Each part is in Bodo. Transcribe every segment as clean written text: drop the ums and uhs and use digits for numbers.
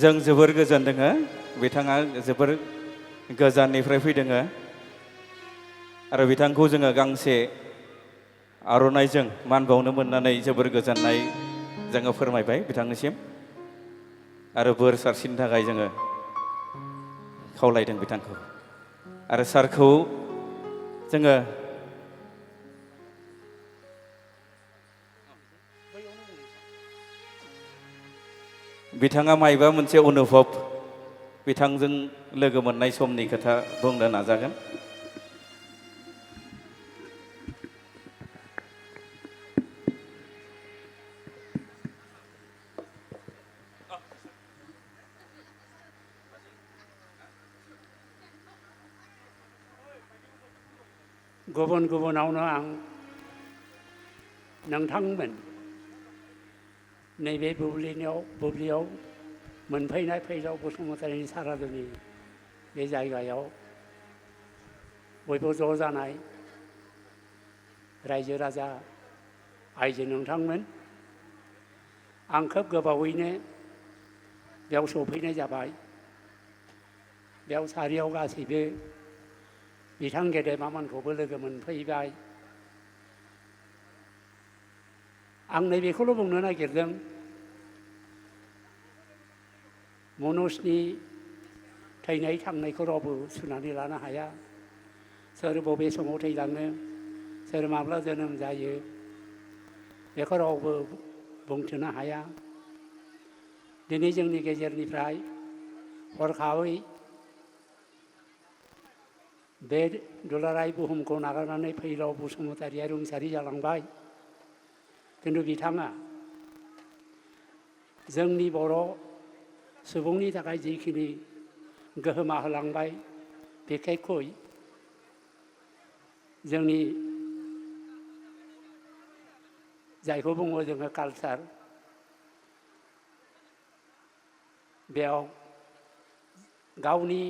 जों जोबोर गोजोनदों बिथाङा जोबोर गोजाननिफ्राय फैदों आरो बिथांखौ जोङो गांसे आर'नाइजों मान बावनो मोननानै जोबोर गोजोननाय जोङो फोरमायबाय बिथांनिसिम आरो बोर सारस्रिनो थाखाय जोङो खावलायदों बिथांखौ आरो सारखौ जोङो बिथाङा मायबा मोनसे अनुभब बिथांजों लोगो मोननाय समनि खोथा बुंनो नाजागोन। गुबुन गुबुनावनो आं नोंथांमोन नैबे बुब्लियाव मोनफैनाय फैलाव बसुमतारीनि सारादुनि बे जायगायाव बयबो ज' जानाय रायजो राजा आइजो नोंथांमोन आं खोब गोबावैनो बेयाव सफैनाय जाबाय। बेयाव सारियाव गासैबो बिथां गेदेमामोनखौबो लोगो मोनफैबाय। आं नैबेखौल' बुंनो नागिरदों मनुष्यनि थैनाय थांनायखौ रावबो सुनानै लानो हाया। सोर बबे समाव थैलाङो सोर माब्ला जोनोम जायो बेखौ रावबो बुंथ'नो हाया। दिनै जोंनि गेजेरनिफ्राय हरखाबै बे दुलाराय बुहुमखौ नागारनानै फैलाव बसुमतारीया रुंसारि जालांबाय। खिन्थु बिथाङा जोंनि बर' सुबुंनि थाखाय जिखिनि गोहोमा होलांबाय बिखेखै जोंनि जायखौ बुङो जोङो कालचार बेयाव गावनि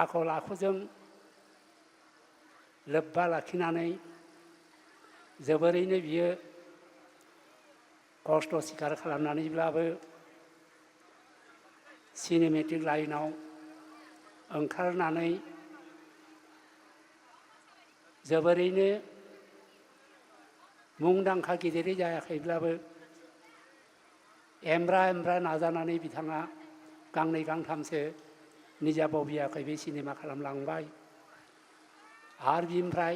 आखल आखुजों लोब्बा लाखिनानै जोबोरैनो बियो खस्थ' सिखार खालामनानैब्लाबो सिनेमेटिक लाइनाव ओंखारनानै जोबोरैनो मुंदांखा गिदिरै जायाखैब्लाबो एमब्रा नाजानानै बिथाङा गांनै गांथामसो निजा बबियाखै बे सिनेमा खालामलांबाय। आरो बिनिफ्राय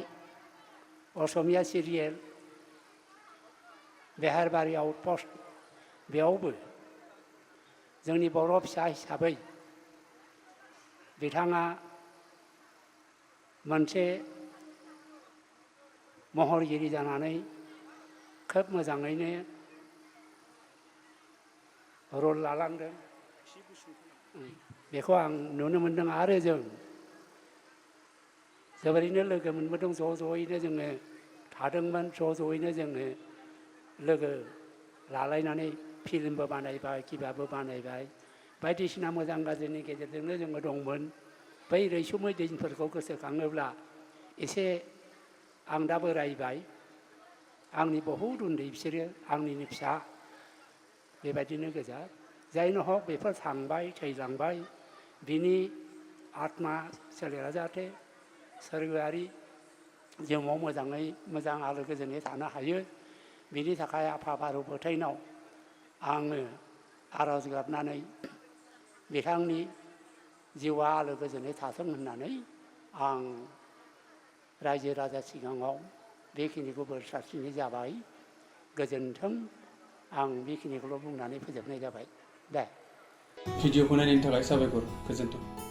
असमिया सिरियेल बेहेरबारि आउटपस्ट बेयावबो जोंनि बर' फिसा हिसाबै बिथाङा मोनसे महरगिरि जानानै खोब मोजाङैनो रल लालांदों बेखौ आं नुनो मोनदों। आरो जों जोबोरैनो लोगो मोनबोदों ज' ज'यैनो जोङो थादोंमोन ज' ज'यैनो जोङो लोगो लालायनानै फिल्मबो बानायबाय किबाबो बानायबाय बायदिसिना मोजां गाज्रिनि गेजेरजोंनो जोङो दंमोन। बै रैसुमै दिनफोरखौ गोसोखाङोब्ला एसे आं दा बोरायबाय आंनि बहुद उन्दै बिसोरो आंनिनो फिसा बेबायदिनो गोजा जायनो हक बेफोर थांबाय थैलांबाय बिनि आत्मा सोलेरा जाहाथे सोरगोआरि जिउआव मोजाङै मोजां आलो गोजोनै थानो हायो बिनि थाखाय आफा भारत बोथाइनाव आङो आरज गाबनानै बिथांनि जिउआ आलो गोजोनै थाथों होननानै आं रायजो राजा सिगाङाव बेखिनिखौ बोर सारस्रिनाय जाबाय। गोजोन्थों। आं बेखिनिखौल' बुंनानै फोजोबनाय जाबाय दे। भिडिअखौ नायनायनि थाखाय साबायखर। गोजोन्थों।